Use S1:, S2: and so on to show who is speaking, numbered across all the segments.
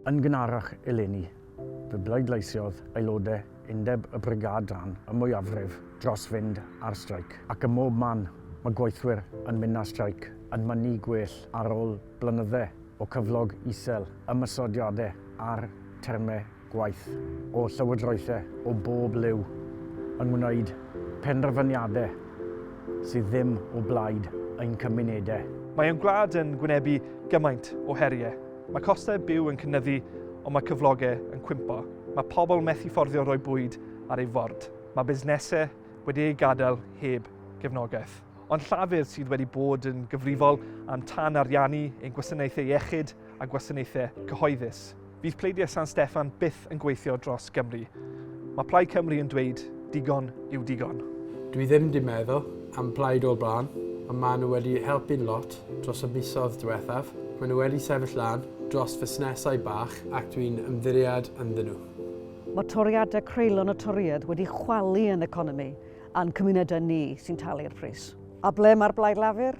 S1: Yn gynharach eleni, fe bleidleisiodd aelodau Undeb y Brigâd Dân y mwyafrif dros fynd ar streic. Ac ym mhob man, mae gweithwyr yn mynd ar streic, yn mynnu gwell ar ôl blynydde o cyflog isel, ymosodiadau ar termau gwaith o llywodraethau o bob liw yn gwneud penderfyniadau sydd ddim o blaid ein cymunedau.
S2: Mae ein gwlad yn gwynebu gymaint o heriau. Mae costau byw yn cynyddu, ond mae cyflogau yn cwympo. Mae pobl methu fforddio rhoi bwyd ar eu ford. Mae busnesau wedi eu gadael heb gefnogaeth. Ond Llafur sydd wedi bod yn gyfrifol am tan ariannu ein gwasanaethau iechyd a gwasanaethau cyhoeddus. Fydd pleidiau San Steffan byth yn gweithio dros Gymru. Mae Plaid Cymru yn dweud digon yw digon.
S3: Dwi ddim 'di meddwl am Plaid o'r blaen, ond maen nhw wedi helpu'n lot dros y misoedd diwethaf. Maen nhw wedi sefyll lan dros fusnesau bach ac dwi'n ymddiried ynddyn nhw.
S4: Mae toriadau creulon y Torïaid wedi chwalu ein economi a'n cymunedau ni sy'n talu'r pris. A ble mae'r Blaid Lafur?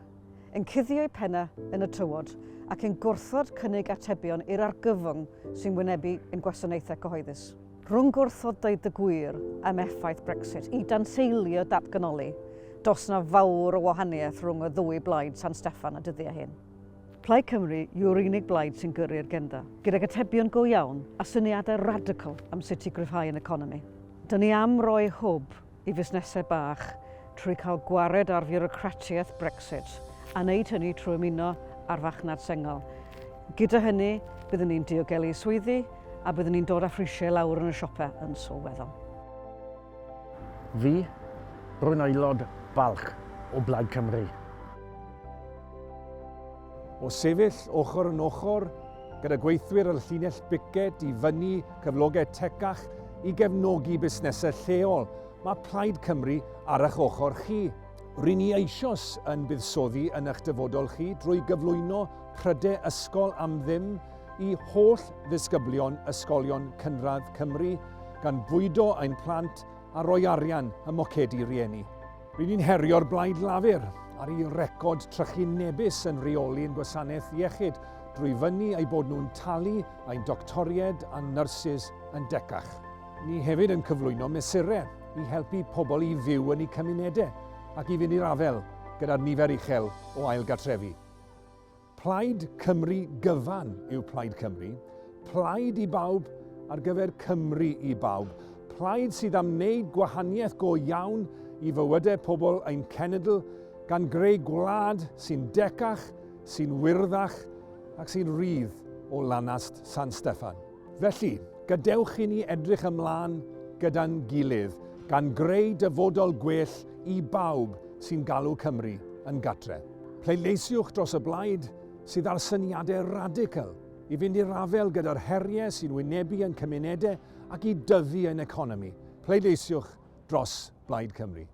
S4: Yn cuddio eu pennau yn y tywod ac yn gwrthod cynnig atebion i'r argyfwng sy'n wynebu ein gwasanaethau cyhoeddus. Rhwng gwrthod dweud y gwir am effaith Brexit i danseilio datganoli, does 'na fawr o wahaniaeth rhwng y ddwy blaid San Steffan y dyddiau hyn. Plaid Cymru yw'r unig blaid sy'n gyrru'r agenda, gydag atebion go iawn a syniadau radical am sut i gryfhau ein economi. Dyn ni am roi hwb i fusnesau bach trwy cael gwared ar fiwrocratiaeth Brexit a wneud hynny trwy ymuno â'r farchnad sengl. Gyda hynny, byddwn ni'n diogelu swyddi a byddwn ni'n dod â phrisiau lawr yn y siopau yn sylweddol.
S1: Fi, rwy'n aelod balch o Blaid Cymru.
S5: O sefyll ochr yn ochr gyda gweithwyr y llinell biced i fynnu cyflogau tecach i gefnogi busnesau lleol, mae Plaid Cymru ar eich ochr chi. Ry'n ni eisoes yn buddsoddi yn eich dyfodol chi drwy gyflwyno prydau ysgol am ddim i holl ddisgyblion ysgolion cynradd Cymru, gan fwydo ein plant a rhoi arian ym mhocedi rhieni. Ry'n ni'n herio'r Blaid Lafur ar ei record trychinebus yn rheoli ein gwasanaeth iechyd drwy fynnu eu bod nhw'n talu ein doctoriaid a'n nyrsys yn decach. Ni hefyd yn cyflwyno mesurau i helpu pobl i fyw yn eu cymunedau ac i fynd i'r afael gyda'r nifer uchel o ail gartrefi. Plaid Cymru gyfan yw Plaid Cymru, plaid i bawb ar gyfer Cymru i bawb, plaid sydd am wneud gwahaniaeth go iawn i fywydau pobl ein cenedl, gan greu gwlad sy'n decach, sy'n wyrddach ac sy'n rhydd o lanast San Steffan. Felly, gadewch i ni edrych ymlaen gyda'n gilydd, gan greu dyfodol gwell i bawb sy'n galw Cymru yn gartre. Pleidleisiwch dros y blaid sydd â'r syniadau radical i fynd i'r afael gyda'r heriau sy'n wynebu ein cymunedau ac i dyfu ein economi. Pleidleisiwch dros Blaid Cymru.